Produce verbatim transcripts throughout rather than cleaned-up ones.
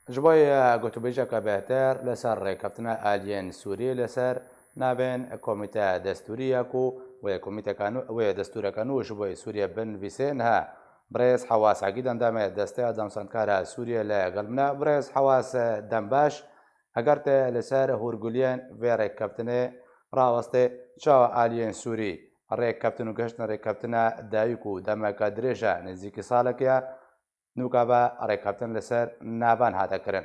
Ji bo ye gotûbêjeke bêhtir li ser rêkeftina aliyên Sûrî li ser navên komîte destûrî ye ku wê komîteka nû, wê destûreke nû ji bo Sûriyê binivîsê niha. Birêz Hewas Egîd, endamê Desteya Danûstandkara Sûriyê li gel min e. Birêz Hewas, dem baş. Eger te li ser hûrguliyên vê rêkeftinê rawestê, çawa aliyên Sûrî rêkeftin û gihiştin rêkeftina dayik û demeke dirêj e, nêzîkî salekê ye, nûka ve rêkeftin li ser navan hate kirin.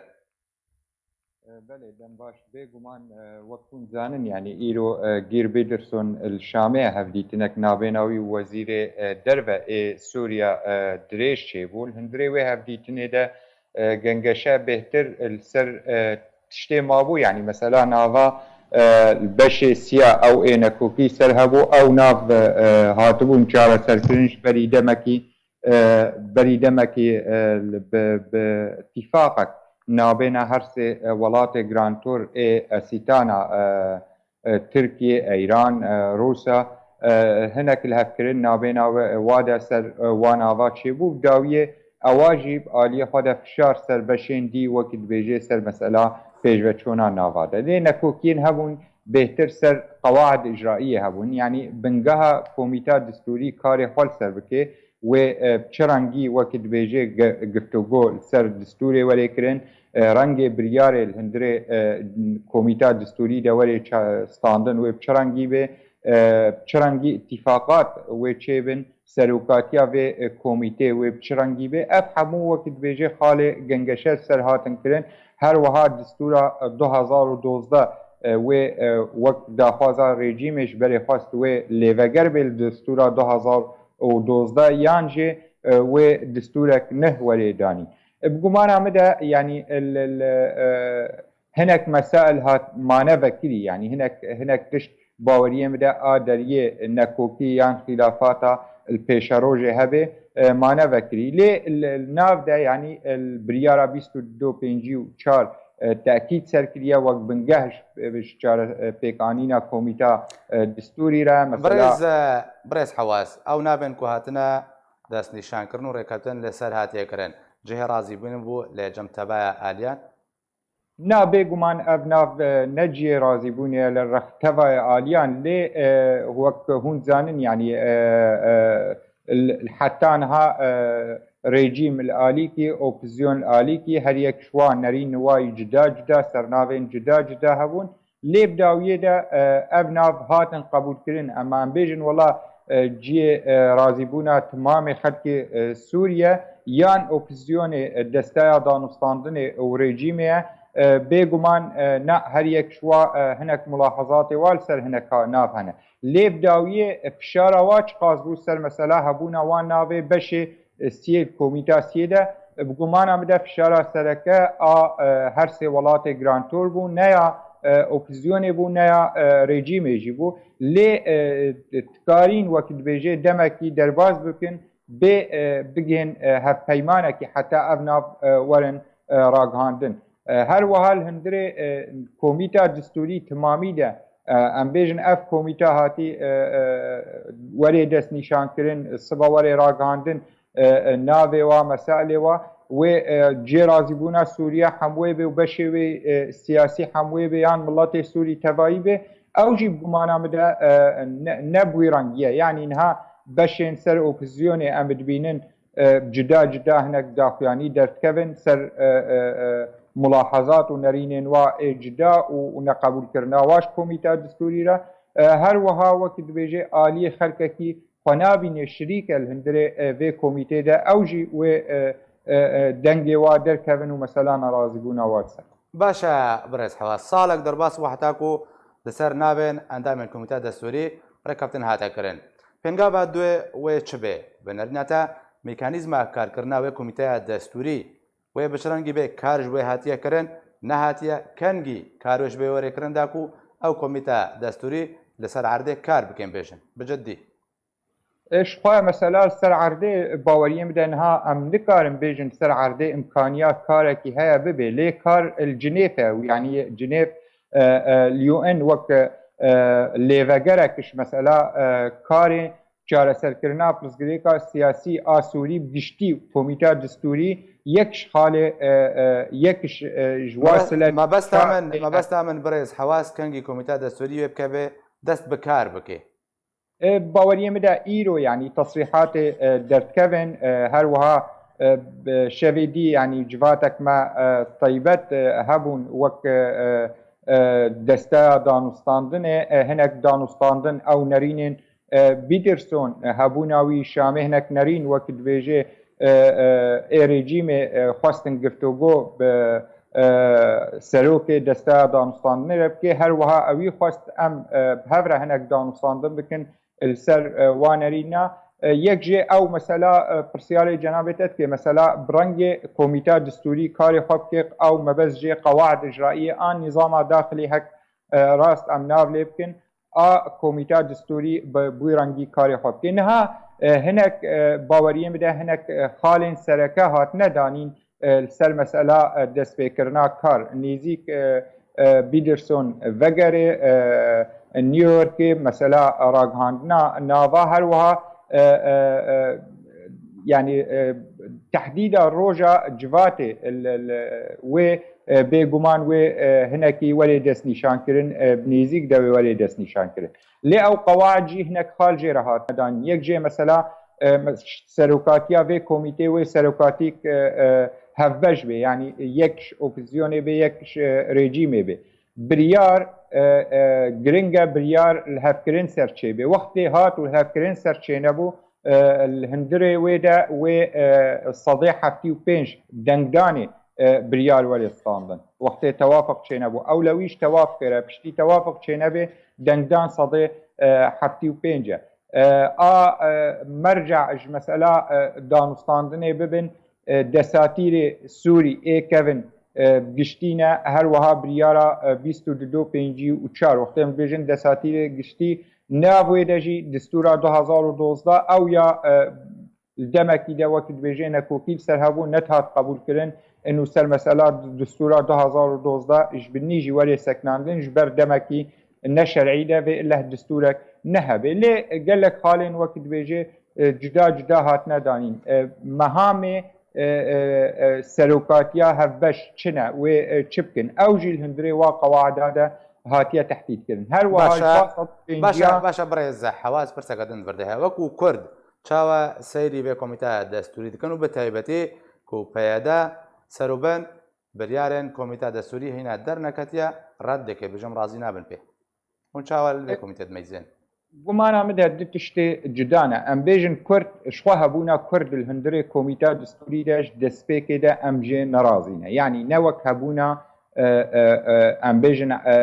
E, belê, dem baş. Bêguman, e, wek hûn zanin, yanî îro, e, Geir Wilders li Şamê ye, hevdîtinek navbêna wî û wezîrê, e, derve ê Sûriya, e, dirêj çêbû. Li hundirê wê hevdîtinê de, e, gengeşe bêhtir li ser, e, tiştê mabû, yanî mesela nava, e, beşê siya ew ê nekokî ser hebû, ew nav, e, hatibûn çareserkirin ji berî demekî e, berî demekî, e, bi, bi tîfaqek nabêna her sê, e, welatê girantor ê esîtana, e, e, Tirkiye, Eyran, e, Rûsa, e, hinek li hev kirin nabêna we, wa de ser, e, wan ava çêbû. Bi dawiyê ewa jî bi aliyê xwe de fişar ser beşên dî wekî dibêjê ser mesela pêşveçûna nava de. Lê nekokiyên hebûn bêhtir ser qewaid îcraiyê hebûn. Yanî bingeha komîta distûrî karê xwe li ser bike. Wê, e, bi çi rengî, wekî dibêje, ge-, giftûgo li ser distûrê were kirin, e, rengê biryarê li hundirê, e, komîta distûrî de were ça-, standin, wê bi çi rengî be, e, bi çi rengî îtîfaqat wê çêbin, serokatiya vê, e, komîtê wê bi çi rengî be, ev hemû wekî dibêje xalê gengeşe ser hatin kirin. Her wiha distûra, e, du hezar û dozdeh, e, wê, e, wek daxwaza rejîmê ji berê xwest wê lêveger bê li distûra du hezar û dozdeh yan jî, e, wê distûrek neh werê danî. E, bi gumana min de, yanî, e, li, li, e, hinek mesail hat mane vekirî, yanî hinek, hinek tişt baweriyê min de a deriyê nekokî yan xîlafata li pêşerojê hebe, e, mane vekirî. Lê li, li nav de, yanî, e, li biryara bîst û du pêncî û çar, e, tekîd ser kiriye wek bingeh ji, ji çare, e, pêkanîna komîta, e, distûrî re. Mesela Birêz, e, Birêz Hewas, ew navên ku hatine destnîşankirin û rêkeftin li ser hatiye kirin, cihê razîbûnê bû li cem tevaya aliyan? Na, bêguman ev nav, e, ne cihê razîbûnê ye li rex tevaya aliyan, lê, e, wek hûn zanin, yanî, e, e, l-, heta niha, e, rejîm li alîkî, opozîsyon li alîkî, her yek ji wan nerîn wayî cuda cuda, sernavên cuda cuda hebûn. Lê bi dawiyê de, e, ev nav hatin qebûlkirin. Ema em bêjin, wela, e, cihê, e, razîbûna timamê xelkê, e, Sûriye yan opozîsyonê, e, desteya danûstandinê û rejîmê ye. E, bêguman, e, na her yek ji wa, e, hinek mulahazatê wa li ser hinek ha-, nav hene. Lê bi dawiyê, e, fişara wa çiqas bû ser mesela hebûna wan navê beşê, e, siyê, komîta siyê de, e, bi gumana min de fişara sereke a, e, her sê welatê girantor bû, ne ya, e, opozîsyonê bû, ne ya, e, rejîmê jî bû. Lê, e, dikarîn wekî dibêje demekî derbas bikin, bê, e, bigihên, e, hevpeymanekî heta ev nav, e, werin, e, ragihandin. E, her wiha li hundirê, e, komîta distûrî timamî de, e, em bêjin ev komîta hatî, e, e, werê destnîşankirin, siba werê ragihandin, e, e, navê wa, meselê wa, wê, e, cihê razîbûna Sûriye hemwê bê û beşê wê, e, siyasî hemwê bê yan miletê Sûrî tevayî bê, ew jî bi gumana min de, e, ne, ne bi wî rengî ye. Yanî niha beşên ser opozîsyonê em dibînin, e, cuda cuda hinek daxuyanî derdikevin ser, e, e, e, mulahazat û nerînên wa ê cuda û, û neqebûlkirina wa ji komîta distûrî re. E, her wiha wekî dibêje aliyê xelkekî xwe nabîne şirîk e li hundirê, e, vê komîtê de, ew jî wê, e, e, e, dengê wa derkevin û mesela nerazîbûna wa disekin. Baş e, birêz Hewas. Salek derbas bû heta ku li ser navên endamên komîteya destûrî rêkeftin hate kirin. Pêngava duyê wê çi bê? Bi nerîna te, mekanîzma karkirina wê komîteya destûrî wê bi çi rengî bê? Kar ji wê hatiye kirin, nehatiye? Kengî kar wê ji bê were kirin da ku ew komîte destûrî li ser erdê kar bikin, bêjin bi ciddî? E, ji xwe mesela li ser erdê baweriyê min de niha em nikarin bêjin ser erdê imkaniya karekî heye bibe. Lê kar li Cinêf e û yanî Cinêf, e, e, li U N wek, e, lêvegerek ji mesela, e, karê çareserkirina pirsgirêka siyasî a Sûrî bi giştî û komîta distûrî yek ji xalê, e, e, yek ji, e, ji wa sile-, Mebesta min, mebesta min birêz Hewaz kengî komîta destûrî wê bikeve dest bi kar bike. E, baweriyê min de îro, yanî, tesrîhatê, e, derdikevin, e, her wiha, e, bi şevê dî, yanî, civatek me, e, taybet, e, hebûn wek, e, e, e, desteya danûstandinê, e, hinek danûstandin ew nerînên, e, Biderson, e, hebûna wî Şamê hinek nerîn wek dibêje, e, e, ê rejîmê, e, xwestin giftogo bi, e, serokê desteya danûstandinê re bike. Her wiha ewî xwest em, e, bi hev re hinek danûstandin bikin li ser, e, wa nerîna. E, yek jê ew mesela, e, pirsiyarê cenabê te dike, mesela bi rengê komîta distûrî karê xwe bike, ew mebest jê qewaid icraiyê an nîzama daxilî hek, e, rast em nav lê bikin, a komîta distûrî bi, bi wî rengî karê xwe bike. Niha, e, hinek, e, baweriyê min de hinek, e, xalên sereke hatine danîn, e, li ser mesela, e, destpêkirina kar. Nêzîk, e, e, Biderson vegerê, e, New Yorkê, mesela ragihandina nava her wiha, e, e, e, yanî, e, tehdîda roja civatê li, li, wê, e, bêguman wê, e, hinekî werê destnîşankirin, e, bi nêzîk de wê werê destnîşankirin. Lê ew qewaid jî hinek xal jê re hatine danîn. Yek jê mesela, e, me-, serokatiya vê komîtê wê serokatîk, e, e, hevbeş bê, yanî yek ji opozîsyonê bê, yek ji, e, rejîmê bê. Biryar, e, e, giring e, biryar lihevkirin ser çêbê. Wextê hat û lihevkirin ser çênebû, e, li hundirê wê de wê, e, sedê heftê û pênc dengdanê, e, biryar were standin. Wextê tewafiq çênebû. Ewle wî ji tewafiqê re, piştî tewafiq çênebê, dengdan sedê, e, heftê û pênc e. E, a, e, merca ji mesela, e, danûstandinê bibin, e, desatîrê Sûrî ê kevin, e, giştî ne, her wiha biryara, e, bîst û du do pêncî û çar. Wextê em dibêjin desatîrê giştî, nav wê de jî distûra du hezar û dozdeh ew ya, e, li demekî de wekî dibêje nekokî li ser hebû, nedihat qebûlkirin. Û ser mesela distûra du hezar û dozdeh ji binî jî werê seknandin, ji ber demekî neşerî de vê leh distûrek nehebe. Lê gelek xalên wekî dibêje, e, cuda cuda hatine danîn. E, mehamê, e, e, e, serokatiya hevbeş çi ne? Wê, e, çi bikin? Ew jî li hundirê wa qewaida de hatiye tehdîdkirin. Her wiha ji Başa, va sed û pêncî başa, başa birêz Hewaz pirseke din vir de heye. Wekû Kurd çawa seyrî vê komîteya destûrî dikin û bi taybetî ku P Y D serûbend biryarên komîteya destûrî hîna derneketiye red dike, bêjim razî nabin pê. Hûn çawa li vê komîtê dimeyzên? Gumana min de du tiştê cuda ne. Em bêjin Kurd, ji xwe hebûna Kurd li hundirê komîta distûrî de ji destpêkê de em jê nerazî ne. Yanî ne wek hebûna, e, e, e, em bêjin, e,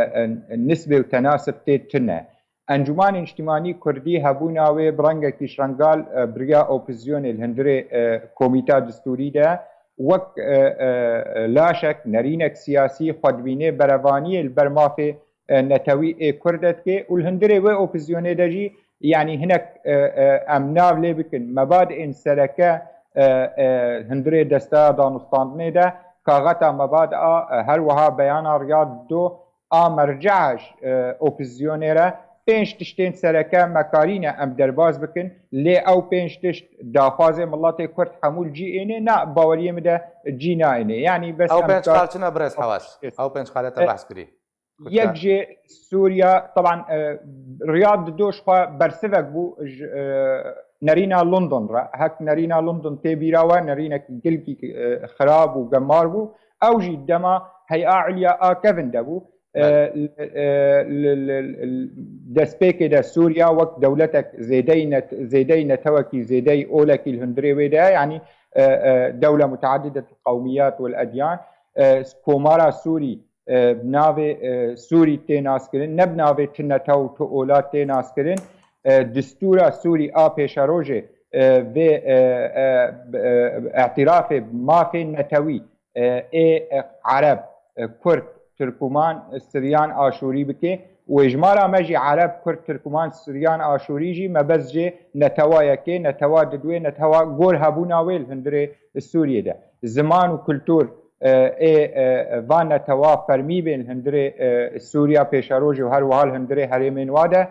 e, nisbê û tenasib tê tune. Encûmanê Niştimanî Kurdî hebûna wê bi rengekî şengal, e, bi riya opozîsyonê li hundirê, e, komîta distûrî de wek, e, e, laşek, nerînek siyasî xwe dibîne berevaniyê li ber mafê e, netewî ê Kurd e dike û li hundirê wê opozîsyonê de jî, yanî hinek, e, e, em nav lê bikin, mebadên sereke, e, e, hundirê desteya danûstandinê de kaxeta mebad a, e, her wiha beyana riya dido a merceha ji, e, opozîsyonê re pênc tiştên sereke me karîne em derbas bikin, lê ew pênc tişt daxwazê miletê Kurd hemû li cî êne, na baweriyê min de cî nayêne. Yanî bes Ew em pênc kar- xal çi ne birêz Hewaz? Ew pênc xalê te E, behs kirî. Yek jê Sûriya, teban, e, Riyad di doş xwe bersivek bû, ji, e, nerîna London re. Hek nerîna London tê bîra we, nerînek gilkî, e, xirab û gemar bû. Ew jî dema Heya Ulya a Kevin de bû. E, Belê. Li, e, li, li, li destpêkê de Sûriya wek dewletek zêdeyî net-, zêdeyî netewekî, zêdeyî olekî li hundirê wê de ye. Yanî, e, e, dewle mutaaddidetî qewmiyat wel edyan, e, komara Sûrî, e, bi navê, e, Sûrî tê naskirin, ne bi navê tu netew û tu olat tê naskirin. E, distûra Sûrî a pêşerojê, e, vê, e, e, e, îtirafê bi mafên netewî, e, ê, e, Ereb, e, Kurd, Tirkuman, Siryan, Aşûrî bike û êjmara me jî Ereb, Kurd, Tirkuman, Siryan, Aşûrî jî mebest jê netewa yekê, netewa didwê, netewa gor hebûna wê li hundirê Sûriyê de. Ziman û kultur, e, ê, e, van netewa fermî bên li hundirê, e, Sûriya pêşerojê û her wiha li hundirê herêmên wa de.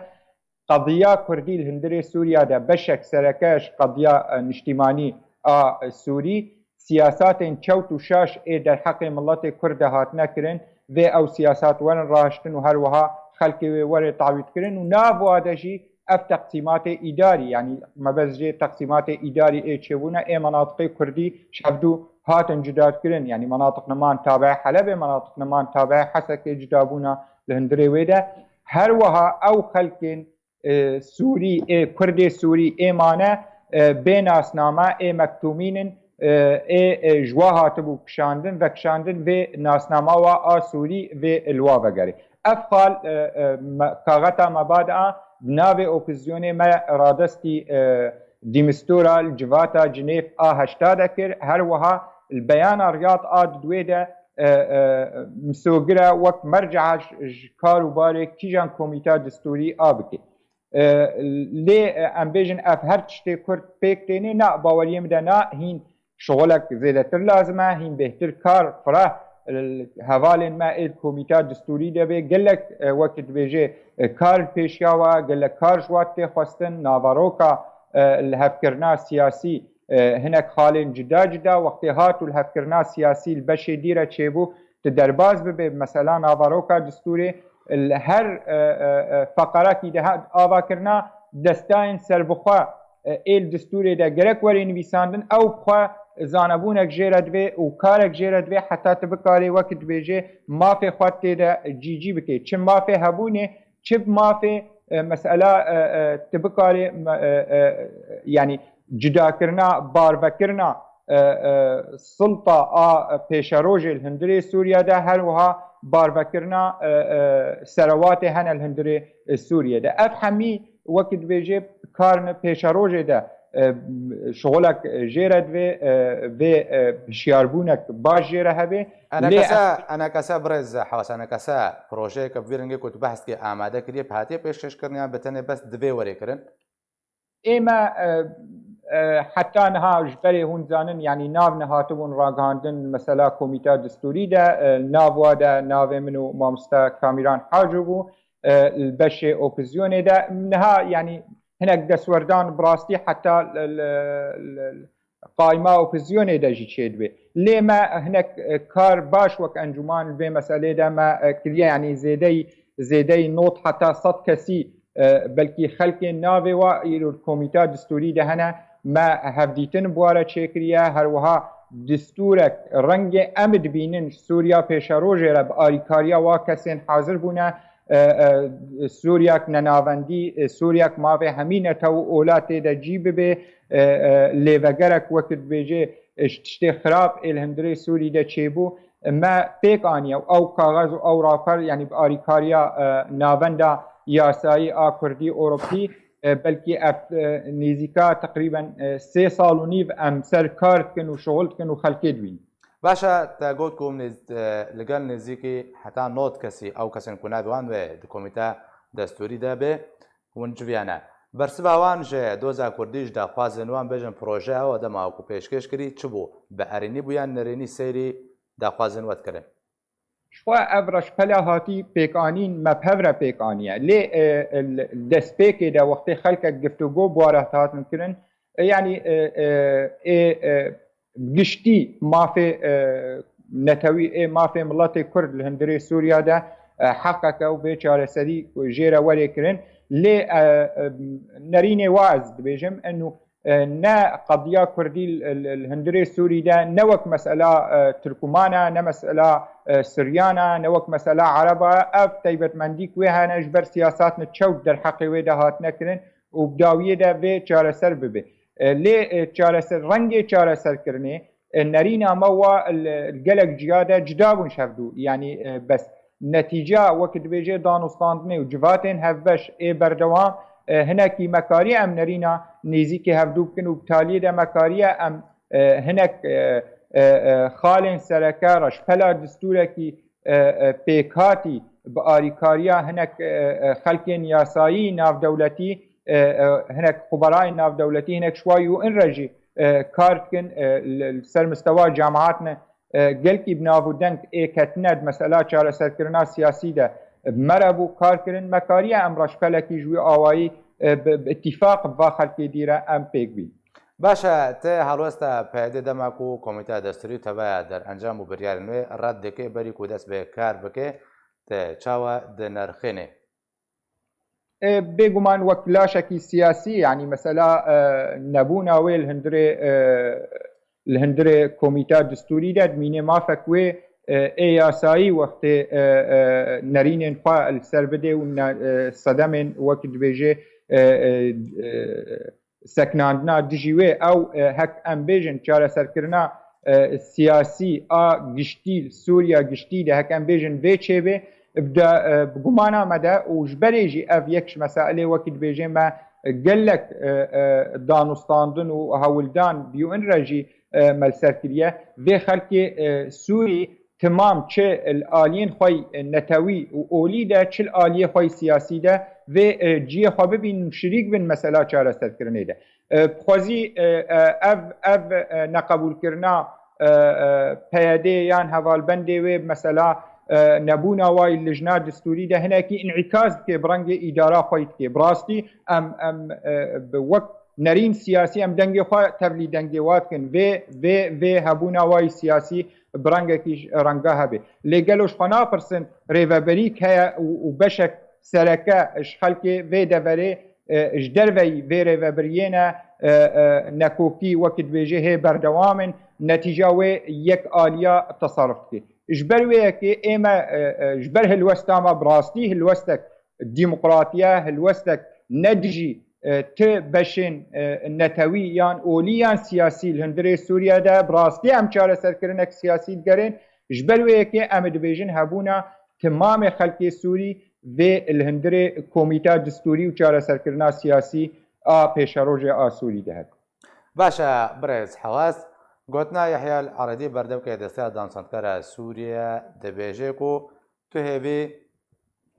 qediya Kurdî li hundirê Sûriya de beşek sereke ji qediya, e, niştîmanî a Sûrî, siyasatên çewt û şaş ê derheqê miletê Kurd de hatine kirin, vê ew siyasat werin rahiştin û her wiha xelkê wê were tawît kirin û nav wa de jî ev teqsîmatê îdarî, yanî mebest jê teqsîmatê îdarî ê çêbûne, ê menatiqê Kurdî ji hevdû hatin cuda kirin. Yanî menatiq neman tabiê Helebê, menatiq neman tabiê Hesekê cuda bûna li hundirê wê de. Her wiha ew xelkên, e, Sûrî, ê Kurdê Sûrî ê mane, e, bê nasname, ê mektûmîn in, e, ê, e, ji wa hatibû kişandin, vekişandin vê nasnama wa a Sûrî vê li wa vegerê. Ev xal, e, e, me, kaxeta me ba de a, bi navê opozîsyonê me radestî, e, Dîmistura li civata Cinêv a heşta de kir, her wiha li beyana Riyad a di duwê de, e, e, misogire wek merceha ji, ji kar û barê kîjan komîta distûrî a bike. E, lê, e, em bêjin ev her tiştê Kurd pêk tênê, na, baweriyê min de na, hîn şixulek zêdetir lazim e, hîn bêhtir kar, fireh, e, hevalên me ê di komîta distûrî de bê, gelek, e, wekî dibêje, e, kar li pêşiya we, gelek kar ji we tê xwestin, naveroka, e, lihevkirina siyasî, e, hinek xalên cuda cuda, wextê hat û lihevkirina siyasî li beşê dî re çêbû, tu derbas bibe, mesela naveroka distûrê, li her, e, e, e, feqerekî de ha-, avakirina destayên serbixwe, e, ê li distûrê de gerek were nivîsandin, ew bi xwe zanebûnek jê re divê û karek jê re divê, heta tu bikarê wekî dibêjê mafê xwe tê de cîcî bikê. Çi mafê hebûnê, çi mafê, e, mesela, e, e, tu bikarê, me-, e, e, yanî cudakirina, barvekirina, e, e, silta a pêşerojê li hundirê Sûriye de, her wiha barvekirina, e, e, serewatê hene li hundirê, e, Sûriye de. Ev hemî wekî dibêje karin pêşerojê de, e, şixulek jê re divê, e, vê, e, hişyarbûnek baş jê re hebe. Lê Enekese, enekese birêz Hewas, enekese projeyeke bi vî rengê ku tu behs dikê amade kiriye, hatiye pêşkêşkirin yan bi tenê bes divê were kirin? Ême, e, e, heta niha ji berê hûn zanin, yanî nav nehatibûn ragihandin, mesela Komîta Distûrî de, e, nav wa de navê min û mamoste Kamîran Haco bû, e, li beşê opozîsyonê de. Niha, yanî hinek destwerdan bi rastî heta li, li, li, li qayma opozîsyonê de jî çêdibe. Lê me hinek, e, kar baş wek encûman li vê meselê de me, e, kiriye, yanî zêdeyî, zêdeyî nod heta sed kesî, e, belkî xelkên navê wa îro li Komîta Distûrî de hene, me hevdîtin bi wa re çêkiriye, her wiha distûrek rengê em dibînin ji Sûriya pêşerojê re bi arîkariya wa kesên hazir bûne, e, e, Sûriyek nenavendî, e, Sûriyek mavê hemî netew û ola tê de cî bibe, e, e, lêvegerek wekî dibêje, e, ji tiştê xirab ê li hundirê Sûrî de çêbû, me pêk aniye û ew kaxez û ew raper, yanî bi arîkariya, e, navenda yasayî a Kurdî Ewropî, e, belkî ev, e, nêzîka teqrîben, e, sê sal û nîv em ser kar dikin û şixul dikin û xelkê dibînin. Baş e, te got ku nêz-, e, li gel nêzîkî heta nod kesî, ew kesên ku navê wan wê di komîte destûrî de bê, hûn civiyane. Bersiva wan ji doza kurdî, ji daxwazên wan, bêjin projeya we dema ku pêşkêş kirî çi bû? Bi erênî bû yan nerênî seyrî daxwazên we dikirin? Ji xwe ev reşpela hatî pêkanîn, me bi hev re pêk aniye. Lê, e, e, li destpêkê de wextê xelkek giftûgo bi wa re hatin kirin, e, yanî, e, e, ê, e, giştî mafê, e, netewî, ê mafê miletê Kurd li hundirê Sûriya de, e, heqeke û bê çareserî jê re werê kirin. Lê, e, e, nerînê wa ez dibêjim, eno, e, ne qediya Kurdî li, li, li hundirê Sûrî de ne wek mesela, e, Tirkuman e, ne mesela, e, Siryan e, ne wek mesela Ereb e. Ev taybetmendî ku wê hene ji ber siyasatne çewt derheqê wê de hatine kirin û bi dawiyê de vê çareser bibe. E, lê, e, çareser, rengê çareserkirinê, e, nerîna me wa li, li gelek ciya de cuda bûn ji hevdû. Yanî, e, bes netîca wekî dibêje danûstandinê û civatên hevbeş ê berdewam, e, hinekî me kariye em nerîna nêzîkê hevdû bikin û bi taliyê de me kariye em, e, hinek, e, e, e, xalên sereke, reşpela distûrekî, e, e, pêkhatî bi arîkariya hinek, e, e, xelkên yasayî navdewletî, e, e, hinek xuberayên navdewletî, hinek ji wa U N re jî, e, kar dikin, e, li, li ser mistewa cemaatine, e, gelkî bi nav û deng ê ketine di mesela çareserkirina siyasî de, Bi me re bû kar kirin, me kariye em reşpelekî ji wî awayî, e, bi, bi îtîfaq bi va xelkê dî re em pêk bîn. Baş e, te helwesta P Y D'ê dema ku Komîteya Desturî û Tebeya Derencam û biryarên wê red dike, berî ku dest bi kar bike, te çawa dinirxînî? E, bêguman wek laşekî siyasî, yanî mesela, e, nebûna wê li hundirê, e, li hundirê Komîta Distûrî de dimîne mafek wê, e, ê yasayî wextê, e, e, nerînên xwe li ser bidê û ne-, e, sedemên wek dibêje, e, e, e, seknandina dijî wê ew, e, hek em bêjin çareserkirina, e, siyasî a giştî li Sûriya giştî de hek em bêjin vê çêbê, bi de, e, bi gumana me de û ji berê jî ev yek ji mesailê wekî dibêjê me gelek, e, e, danûstandin û hewldan bi UN re jî, e, me li ser kiriye. Vê xelkê, e, Sûrî timam çi li aliyên xwe yî netewî û olî de, çi li aliyê xwe yî siyasî de vê, e, ciyê xwe bibînin û şirîk bin mesela çareserkirinê de. E, bi xwezî, e, e, ev, ev, e, neqebûlkirina, e, e, P Y D yan hevalbendê wê mesela, e, nebûna wayî lijna distûrî de hinekî înîkas dike bi rengê îdara xwe yî dike. Bi rastî em, em, e, bi wek nerîn siyasî em dengê xwe tevlî dengê wa dikin. Vê, vê, vê hebûna wayî siyasî bi rengekî ji renga hebe. Lê gelo ji xwe napirsin rêveberî heye û, û beşek sereke ji xelkê vê deverê, e, ji derveyî vê rêvebiriyê ne, e, e, nekokî wekî dibêje hê berdewam in, netîca wê yek aliya tesarruf dike. Ji ber wê yekê ê me, e, e, ji ber hilwesta me bi rastî hilwestek demokratiye, hilwestek ne dijî, e, ti beşên, e, netewî yan olî yan siyasî li hundirê Sûriye de bi rastî em çareserkirinek siyasî digerin. Ji ber wê yekê em ê dibêjin hebûna timamê xelkê Sûrî vê li hundirê Komîta Distûrî û Çareserkirina Siyasî a Pêşerojê a Sûrî de hebe. Baş e, birêz Hewas, gotina Yehya El-Eredî, berdevkê Desteya Danûstandkara Sûriye, dibêje ku tu hêvî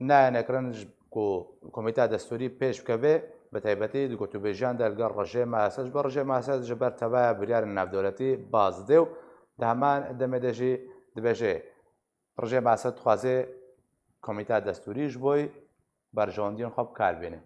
nayê nekirin ji ku Komîta Destûrî pêş bikeve, bi taybetî di gotûbêjiyan de li gel rejêma Esed, ji ber rejêma Esed ji ber tebeya biryarên navdewletî baz dide û di heman demê de jî dibêje, rejêma Esed dixwaze Komîta Destûrî ji bo berjewendiyên xwe bi kar bîne.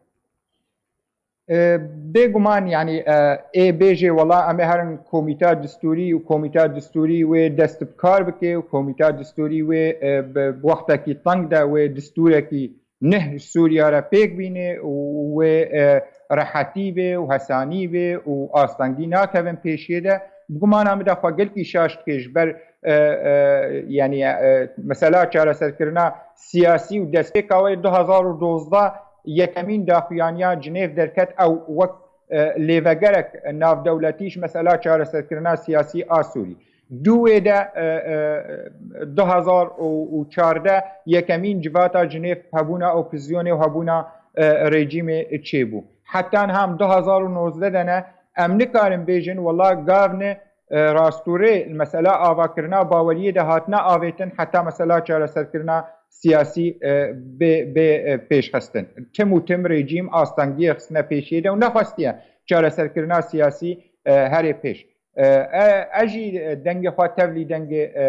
E, bêguman, yanî, e, ê bêjê wela em ê herin Komîta Distûrî û Komîta Distûrî wê dest bi kar bike û Komîta Distûrî wê, e, bi, bi wextekî teng de wê distûrekî neh Sûriya re pêk bîne û wê, e, rehetî bê û hesanî bê û astengî nakevin pêşiyê de. Bi gumana min de xwe gelkî şaş dike ji ber, e, e, yanî, e, mesela çareserkirina siyasî û destpêka wê du hezar û dozdeh yekemîn daxuyaniya Cinêv derket, ew wek, e, lêvegerek navdewletî ji mesela çareserkirina siyasî a Sûrî. Dû wê de, e, e, du hezar û çardeh yekemîn civata Cinêv hebûna opozîsyonê û hebûna, e, rejîmê çêbû. Heta niha em du hezar û nozdeh de ne, em nikarin bêjin wela gavne, e, rastûrê li mesela avakirina baweriyê de hatine avêtin heta mesela çareserkirina siyasî, e, bê, bê, e, pêşxistin. Tim û tim rejîm astengiyê xistine pêşiyê de û nexwestiye çareserkirina siyasî, e, herê pêş. E, e, ez jî, e, dengê xwe tevlî dengê, e,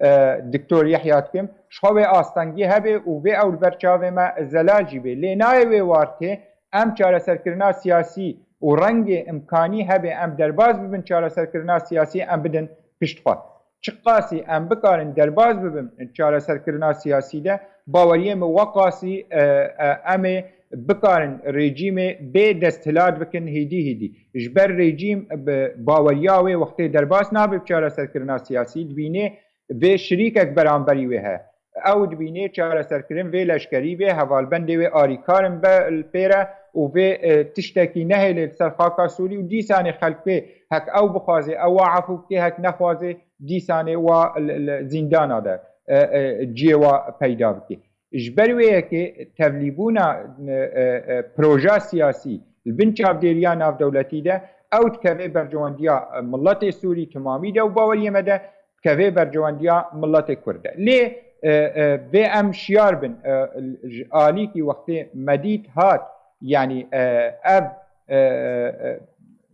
e, Doktor Yehya dikim. Ji xwe wê astengî hebe û vê ew li ber çavê me zelal jî bê. Lê nayê wê wartê em çareserkirina siyasî û rengê imkanî hebe em derbas bibin çareserkirina siyasî em bidin pişt xwe. Çiqasî em bikarin derbas bibin çareserkirina siyasî de, baweriyê min weqasî, e, e, em ê bikarin rejîmê bê desthilat bikin hêdî hêdî. Ji ber rejîm bi baweriya wê wextê derbas nabe bi çareserkirina siyasî, dibînê vê şirîkek beramberî wê heye. Ew dibînê çareserkirin vê leşkerî bê, hevalbendê wê arîkar in be li pê re û vê, e, tiştekî nehêlê li ser xaka Sûrî û dîsanê xelk wê hek ew bixwaze ew wa efû bike, hek nexwaze dîsanê wa li, li zîndana de, e, e, ciyê wa peyda bike. Ji ber wê yekê tevlîbûna, e, e, e, proja siyasî li bin çavdêriya navdewletî de ew dikeve berjewendiya, e, miletê Sûrî timamî de û baweriyê me de dikeve berjewendiya miletê Kurd de. Lê, e, e, vê em şiyar bin, e, ji alîkî wextê Medîd hat, yanî, e, ev, e, e,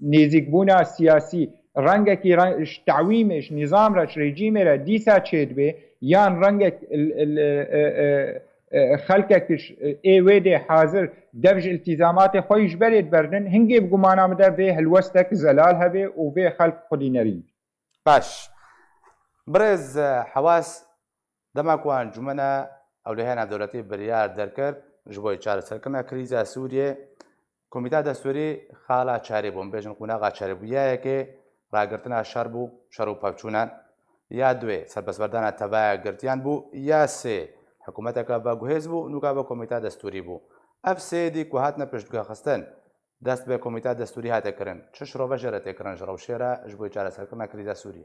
nêzîkbûna siyasî rengekî reng, ji tewîmê, ji nîzam re, ji rejîmê re dîsa çêdibe, yan rengek, e, e, e, e, xelkek ji, e, ê wê dê hazir dev ji îltîzamatê xwe yî ji berê diberdin, hingê bi gumana min de vê helwestek zelal hebe û vê xelk xwedî nerîn. Baş. Birêz, e, Hewas, dema ku encûmena ewlehiya navdewletî biryar derkir ji bo çareserkirina krîza Sûriyê, Komîta Destûrî xala çarê bû, em bêjin qonaxa çarê bû. Ya yekê ragirtina şer bû, şer û pevçûnan. Ya duê serbestberdana tevaya girtiyan bû. Ya sê hikûmeteke veguhêz bû, nûka ve Komîta Destûrî bû. Ev sê êdî ku hatine piştgûxistin, dest bi Komîta Destûrî hate kirin. Çi şirove jê re tê kirin ji rewşê re ji bo çareserkirina krîza Sûriyê?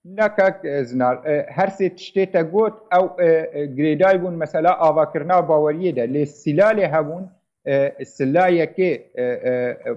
Na kak, e, Zinar, e, her sê tiştê te got, ew, e, e, girêdayî bûn mesela avakirina baweriyê de. Lê sîlalê hebûn, e, sila yekê, e, e, e,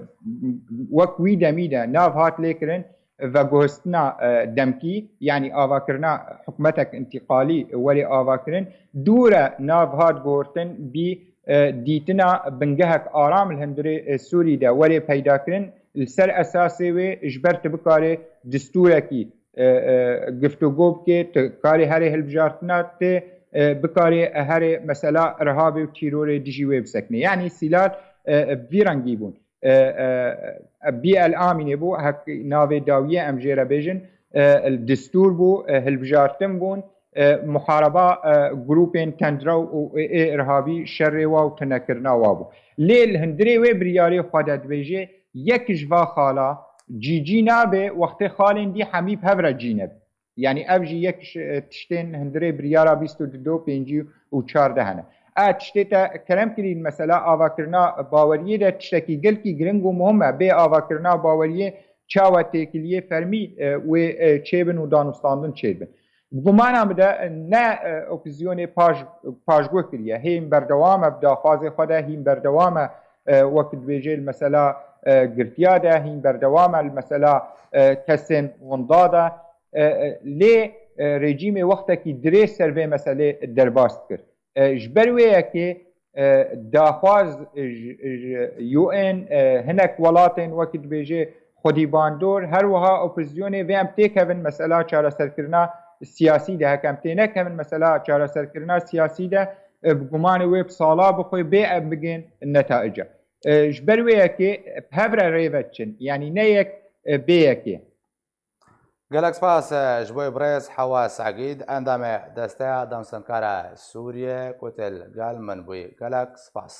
wek wî demî de nav hat lêkirin, veguhistina, e, demkî, yanî avakirina hikûmetek întîqalî were avakirin, dû re nav hat guhurtin bî, e, dîtina bingehek aram li hundirê, e, Sûrî de were peydakirin, li ser esasê wê ji ber tu bikare distûrekî, e, e, giftûgo bike, tu karê herê hilbijartina tê, e, bikarê herê mesela irhabê û tîrorê dijî wê bisekine. Yanî sîlal, e, e, bi vî rengî bûn. E, e, Bî El Amînê bû, hek navê dawiyê em jê re bêjin, e, distûr bû, e, hilbijartin bûn, e, muhareba, e, grûpên tendrew û ê, ê irhabî şerê wa û tunekirina wa bû. Lê li hundirê wê biryarê xwe de dibêje, yek ji va xala cî cî nabe, wextê xalên dî hemî bi hev re cî nebin. Yanî ev jî yek ji, e, tiştên hundirê biryara bîst û du, pêncî û çardeh hene. E, tiştê te kerem kirî, mesela avakirina baweriyê de tiştekî gelkî giring û muhim e. Bê avakirina baweriyê çawa têkiliyê fermî, e, wê, e, çêbin û danûstandin çêbin. Bi gumana min de, e, ne, e, opozîsyonê paş-, paşguh kiriye. Hîn berdewam e bi daxwazê xwe de, hîn berdewam e, e, wek dibêje li mesela, e, girtiya de, hîn berdewam e li mesela, e, kesên winda de. E, e, lê, e, rejîmê wextekî dirêj ser vê meselê derbas dikir. E, ji ber wê yekê, e, daxwaz ji, ji U N, e, hinek welatên wekî dibêje xwedî bandor, her wiha opozîsyonê vê em têkevin mesela çareserkirina siyasî de, heke em tênekevin mesela çareserkirina siyasî de, e, bi gumanê wê bi sala bixwe bê em bigên netaica. E, ji ber wê yekê bi hev re rê ve diçin, yanî ne yek, e, bê yekê. Gelek spas, e, ji bo birêz Hewa Segîd, endamê Desteya Danûstankara Sûriyê ku tê li gel min bûyî. Gelek spas.